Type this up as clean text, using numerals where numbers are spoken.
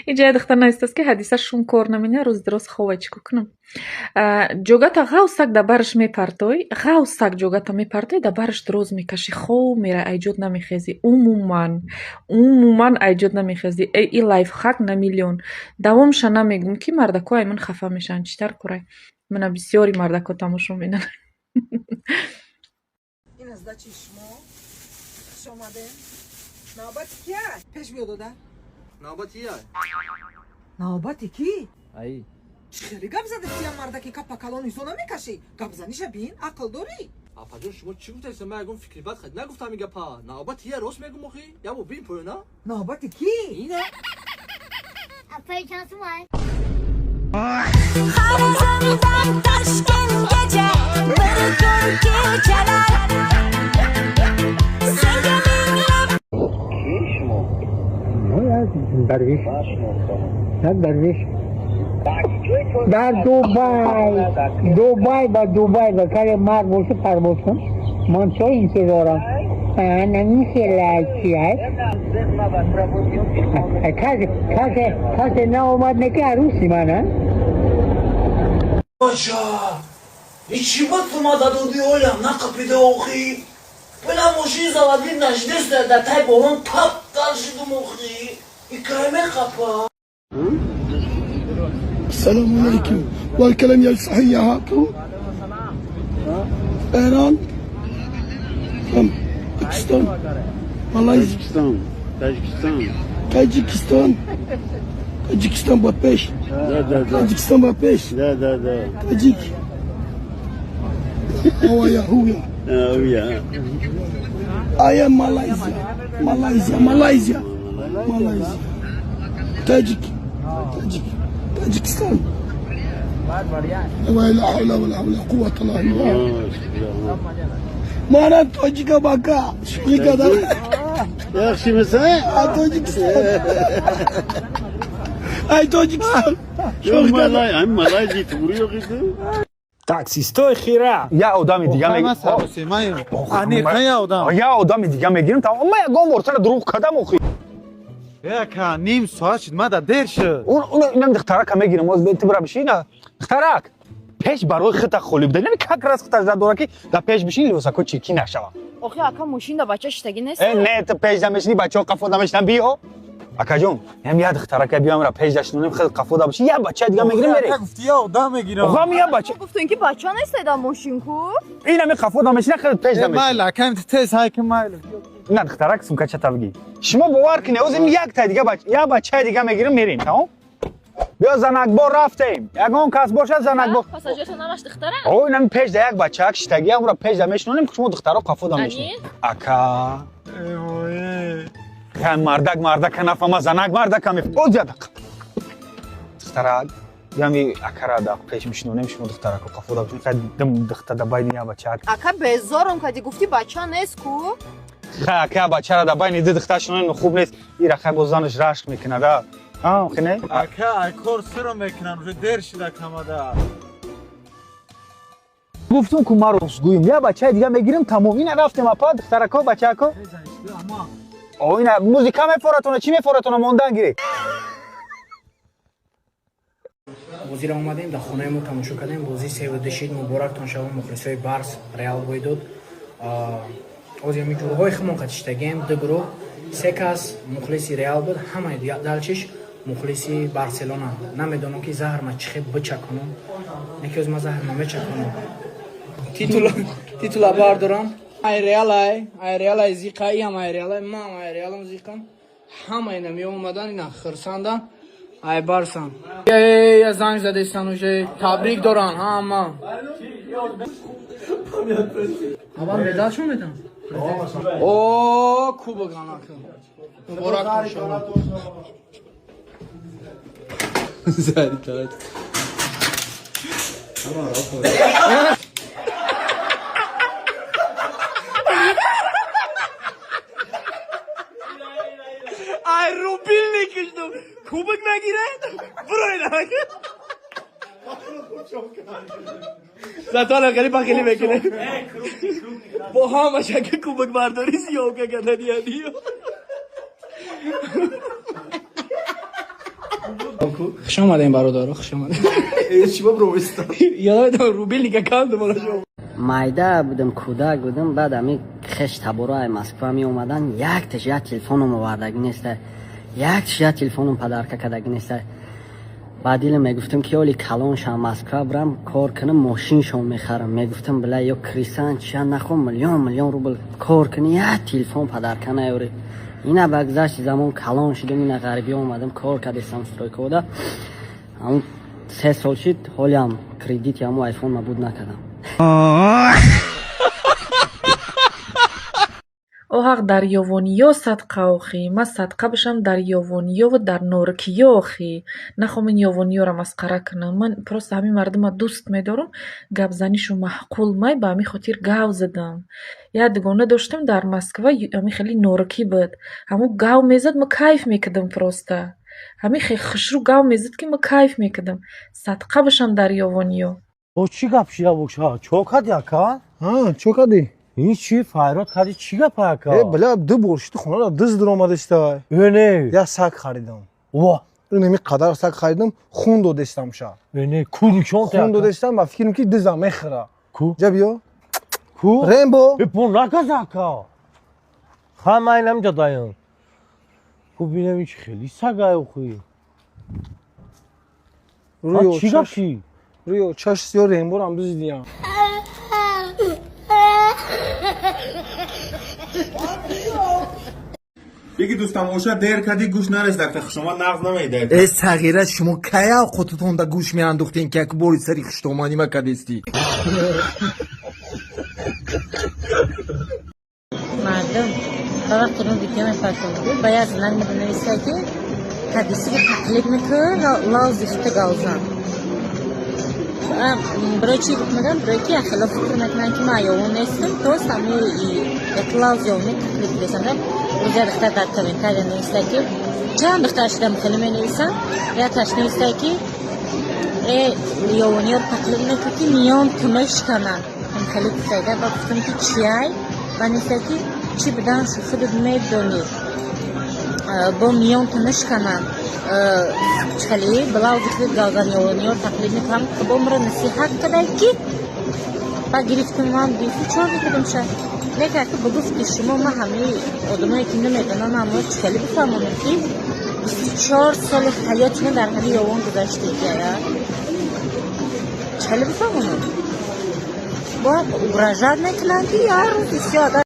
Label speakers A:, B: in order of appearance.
A: Инҷа як духтар навистааст, ки Ҳадиса шум кор намена, рӯзи дароз хова, чӣ кор кунам? Ҷогата ғавсак дар бараш мепартой, ғавсак ҷогата мепартой, дар бараш дароз мекашӣ, хов мерай, айҷод намехезӣ. Умуман, умуман айҷод намехезӣ. И лайфхак на миллион. Давомша намегум, ки мардако ай ман хафа мешаванд. Чӣ тар корай? Мана бисёри мардако тамошо менан.
B: Ин аз дачи шумо, хуш омадем. Навбати кия пеш биё дода?
C: Навбати я.
B: Навбати кӣ?
C: Ай.
B: Чӣ хеле гап задастия, мардаки капа калон ҳисо намекашӣ, гапзаниша бин, ақл дорӣ?
C: Апаҷон, шумо чӣ гуфтаеса? Ман ягон фикри бад хад нагуфтам ин гапа. Навбати я, рост мегум охи. Ямо бин поёна.
B: Навбати кӣ?
C: Ина.
D: Апай, чанд сумай?
E: Xorazmdan Toshkentgacha bir kun kechalar senga minglab.
F: Дарвеш, дарвеш дар Дубай, Дубай, ба Дубай ба каре марг боша, парвоз кун. Ман чо интизорам? Намихела чи аст? Касе наомад, неки арӯси ман а.
G: Бача, и чӣ буд, ту ма дадоди олям нақапида охи? Била мошин заводить нашдеста, да тай болон тап дар шидум охи. И кай меқапа?
H: السلام عليكم والكلام يا صحيح هاكو ايران، باكستان، ماليزيا،
I: Tacikistan.
H: تاجيكستان، تاجيكستان با پیش.
I: Да, да, да.
H: تاجيكستان با پیش.
I: Да, да, да.
H: تاجيك هو يا هو يا.
I: А, я.
H: I am Malaysia, Malaysia, Malaysia, Malaysia. تاجيك، تاجيك، تاجيكستان. ولا حول ولا ولا قوة الا بالله. ما انا تاجيك بكا شو كذا.
I: Yaxshi misan?
H: تاجيكستان، اي تاجيكستان شو كذا.
I: Malay, am Malaysia туғри yo'q edi.
J: Таксистои хира, як одами дига. Як одами дига мегирим, тамом. Ман ягон бор тара дурӯғ кардам охи?
K: Яка, ним соат шуд, мада дер шуд.
J: Инам духтарака мегирим, оз ту бира бишин. Духтарак пеш барои хита холӣ буда, нами как раз хита зад дора, ки да пеш бишин, либосако чиркин нашава.
L: Охи, ака, мошин да бача шитагӣ нест?
J: Э, не, ту пеш да мешини, бачаҳо қафо да мешинан. Биё, акаҷон, ям як духтарака биём ра пеш дашинонем, хел қафо да бишин, як бача дига мегирим, мерем.
K: Гуфти, я одам мегирам.
J: Оғам як бача.
L: Гуфтун, ки бача нест дар мошин ку.
J: Инами қафо да мешина, хел пеш да мешина.
K: Майли, акам, тез ҳайки, майли.
J: На, духтарак, сумкачата бигир. Шумо бовар кунед, озим як та дига бач, як бачаи дига мегирим, мерем, тамом. Биё, занакбор рафтем, ягон кас бошад, занакбор.
L: Пассажиршон ҳамаш духтара?
J: О, инами пеш да як бачаак шитагӣ, амра пеш да мешинонем, шумо духтаро қафо да мешинед. Ака, хай, мардак мардака нафама, занак мардака меф. Оз як дақиқа, духтарак, ями акара да пеш мешинонем, шумо духтарако қафо да бишинед. Хай, дим духта да байни як бачаак.
L: Ака, безорум кади, гуфти бача нест ку.
J: Хай, ака, бачара да байни ду духтар шинонем, хуб нест. Ира хай, боз занаш рашк мекунада, хине.
K: Ака, ай кор сиро мекунам, уже дер шуда камада.
J: Гуфтум ку, ман ростгӯем, як бачаи дига мегирим, тамом. Ина рафтем, апа, духтарако, бачако. О, ина музика мефоратона, чӣ мефоратона, мондан гиред.
M: Бозиро омадем, дар хонаи мо тамошо кардем. Бозӣ 3-2 шид. Муборактон шава, мухлисои Барс, Реал бой дод. Ози ҳами гурӯҳҳои худмон қатиштагем, ду гурӯҳ, се кас мухлиси Реал буд, ҳамаи далчиш мухлиси Барселона. Намедонам, ки заҳрма чӣ хел бичаконам, неки оз ма заҳрма мечаконам, титула бардорам. Ай Реалай, ай Реалай зиқа, иам ай Реалай, мам ай Реалам зиқам. Ҳама ина меомадан, ина хирсандан, ай Барсан. Я занг задестан, уже табрик доран ҳама. Аввал медалшон медам. О, кубок анака. Муборак шумо.
C: Зари тарат.
M: Ай, рубильник жду. Кубок нагирад? Брой нагирад. Затола хеле бахили мекунем. Бо ҳамаш ака кубок бардорӣ, съёмка кардани адиё. Хуш омадем, бародаро, хуш омадем.
C: Чӣ ба бровиста?
M: Ёдам рубильника канд болашо.
F: Майда будам, кӯдак будам, баъд ами хеш таборо ай Москва меомадан, якташ як телефоном овардаги неста, якташ як телефоном подарка кардаги неста. Ба дилам мегуфтам, ки оли калон шам, Москва бирам, кор кунам, мошиншон мехарам. Мегуфтам, била, ё крисан чия нахом, миллион миллион рубл кор кунӣ, як телефон подарка наёрӣ. Ина ба гузашти замон калон шудам, ина ғарибӣ омадам, кор кардестам стройкода, ҳамун 3 сол шид, ҳолиам кредити ҳамун айфон ма буд накардам.
A: Оҳақ дар ёвониё садқа охӣ. Ма садқа бошам дар ёвониёву дар норикиё охӣ. Нахом ин ёвониёро масхара кунам. Ман просто ҳамин мардума дӯст медорам, гапзанишу маъқул май, ба ҳамин хотир гав задам. Як дугона доштам дар Москва, ҳамин хеле норикӣ буд. Ҳамун гав мезад, ма кайф мекардам просто. Ҳамин хеле хушрӯ гав мезад, ки ма кайф мекардам. Садқа бошам дар ёвониё.
G: О, чӣ гап шида боша? Чо кади, ака?
H: Чо кади?
G: Ҳичи, файрод кади, чӣ гап, ака?
H: Э, бля, ду бор шити хонада дизд даромадестай.
G: Э, не.
H: Як саг харидам.
G: Ва.
H: Инами қадар саг харидам, хун додестам ша.
G: Э, не, ку нишон.
H: Хун додестам, ба фикрам, ки дизам мехӯра.
G: Ку?
H: Ҷа биё.
G: Ку?
H: Рембо.
G: Э, бо наказ, ака. Ха, ман инамҷа даён. Ку бинам, ич хеле сагай охи. Чӣ гап ши?
H: Рӯё чаш сиё ремборам дуздиям.
K: Биги дӯстам, оша дер кади, гӯш нарезда, ка хушомад нағз намеида.
N: Э, сағира, шумо кая худтонда гӯш меандохтен, ки як бори сари хуштоманӣ ма кадестӣ?
D: Мардум ба вақте мо видео мепартонду, ба як зан менависа, ки ҳадисиро тақлид мекун, лавзи хута галзан. Барои чӣ гуфт мегам? Барои ки яхело фикр мекунанд, ки ман ёвон нестам, тост ҳами як лавзи ёвони тақлид кардесам. Рӯза духтар дар комментария нависта, ки чанд духтар шудам, хеле менависам, якташ нависта, ки э, ёвониёро тақлид мекун, ки миён тумаш канад. Хеле гуфтайда. Ба гуфтам, ки чияй? Ба нависта, ки чӣ будан худат медонӣ, бо миён тунаш кананд, хеле блаузи худат галзан, ёвониёро тақлид мекунам. Бо мро насиҳат кадай, ки ба гирифтум, ман 24 мекардам ша. Лекин ака, ба гуфти шумо, ман ҳамаи одамое, ки намедонам, ҳамаро чӣ хеле бифаҳмонам, ки 24 соли ҳаёти ман дар ҳамин ёвон гузаштагия? Чӣ хеле бифаҳмонам? Бояд угрожать мекунанд, ки як рӯз бисёр агар